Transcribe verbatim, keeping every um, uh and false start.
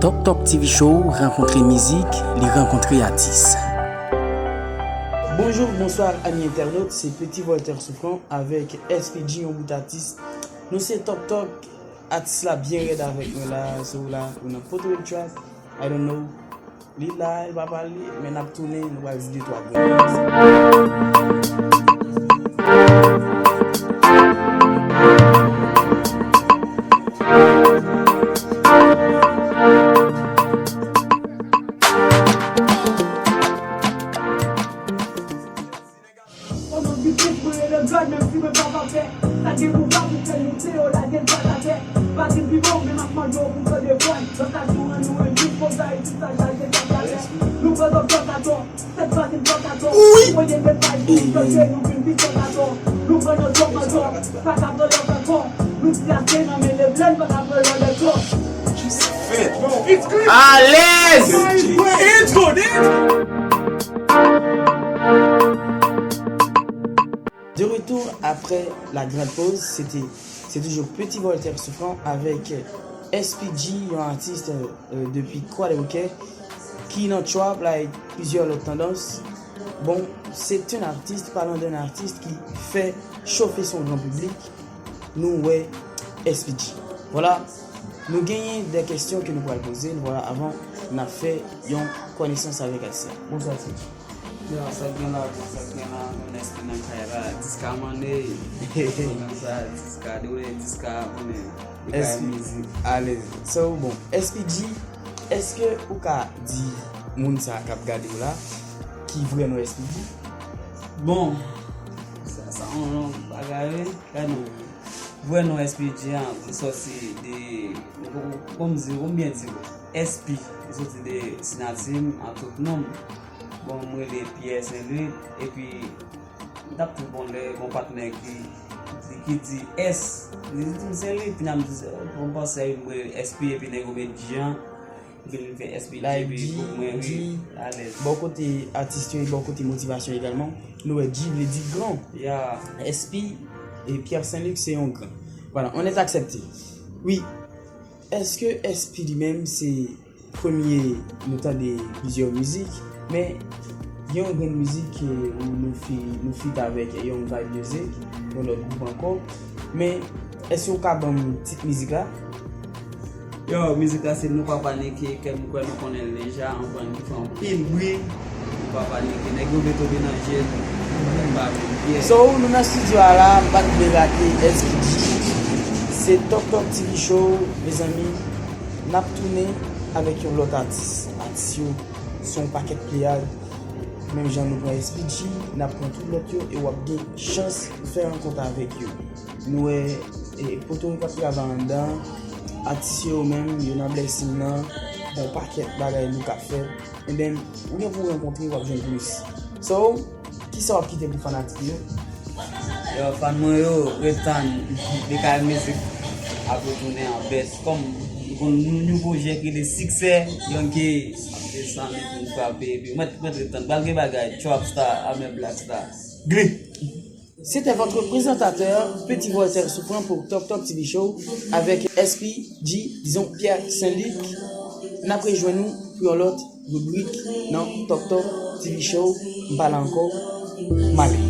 Tok Tok T V Show rankontre mizik, li rankontre atis. Bonjou, bonswa, ami entènot, se Petit Voltaire Souffrant avèk S P G, yon bout atis. Nou se Tok Tok, atis la byen rèd avèk mwen la, so la, ou nan Poto Trap, I don't know. Li la, li pa pale, men n ap tounen, nou pral di de twa grenn. Kòman bifik mwen rele God, menm si mwen pa pafè. Sa gen pouvwa pou fè nou se yo lage l plat atè. Batil pi bon, men m ap mande w pou fè defòn. Nan sa ki rann nou enjis, konsa isit sa chaje tèt atè. Nou pran zòt tòt atò. Tèt batil tòt atò. Wi. Voye mesaj pou nou chanje, nou vin pi tòt atò. Nou pran nan tòt atò. Pa ka pran lòt ankò. Nou di ase nan men leblèn, pa ka pran lòt ankò. Alèz! It's good, it's good. De retour après la grande pause, c'était, c'est toujours Petit Voltaire Souffrant avec S P G, yon atis, euh, depi Kwadèboukè, ki nan trap, like, plizyè lòt tandans. Bon, c'est un artiste, parlant d'un artiste qui fait chauffer son grand public, nou wè S P G. Voilà, nou genyen de kesyon ke nou pral poze, nou, voilà, avan n ap fè yon konesans avèk atis la. Bonswa, S P G. Yo, sa k gen la, bon, sa k gen la, nou S P nan kay la, Tiska Money, konn sa, Tiska Dwe, Tiska, konnen, li kay S P, mizik. Alèz. So, bon, S P G, èske ou ka di moun sa k ap gade w la, ki vrè non S P G? Bon, sa, sa yon long bagay, wi. Gade non. Vrè non S P G an, li sòti de, kòm di, kòm byen di, S P, li sòti de siyati m an tout non m. Bon, m rele Pierre Saint-Louis, epi m t ap tou bon lè gon patnè ki, ki, ki di S, li di m Saint-Louis, epi nan m di, bon, m panse m rele S P, epi nèg yo met G an, epi li fè S P G, epi pou mwen, wi, alèz. Bò kote atis yo, bò kote motivasyon egalman, nou wè G vle di gran. Ya. S P e Pierre Saint-Luc se yon gran. Voilà, on est accepté. Wi, èske S P li menm se premye nou tande plizyè mizik, men gen yon grenn mizik ke nou fi-, nou feat avèk Young Vibe Music, yon lòt gwoup ankò. Men èske w ka ban m tit mizik la? Yo, mizik la se Nou Pa Panike, ke m kwè nou konnen l deja, anpil ki fè anpil bri. Nou pa panike, nèg yo vle tonbe nan je nou, nou menm pa menm pyè. So, nou nan estidyo a la, m pa t vle rate S P G. Se Tok Tok T V Show, mezanmi. N ap tounen avèk yon lòt atis. Atis yo se yon pakèt pleyad. Menm jan nou pran S P G, n ap pran tout lòt yo e w ap gen chans fè rankont avèk yo. Nou wè, e, Potorik ap travay anndan. Atis yo menm, yo nan blèsin nan. Gon pakèt bagay nou k ap fè. Ebyen, ou gen pou w rankontre, w ap jwenn plis. So, kisa w ap kite pou fanatik yo? Yo, fan mwen yo, ret tann, Mikayèl Mizik ap retounen an bèt. Kòm nou konn yon nouvo je ki rele Siksè, Young K ap desann, li vin frape, epi mèt, mèt ret tann. Pral gen bagay, Trap Star, Amel Black Star. Gri! C'était votre présentateur, Petit Voltaire Souffrant pour Tok Tok T V Show avec S P G, dizon Pierre Saint-Luc. N ap rejwenn nou pou yon lòt ribrik nan Tok Tok T V Show. M pale ankò, m ale.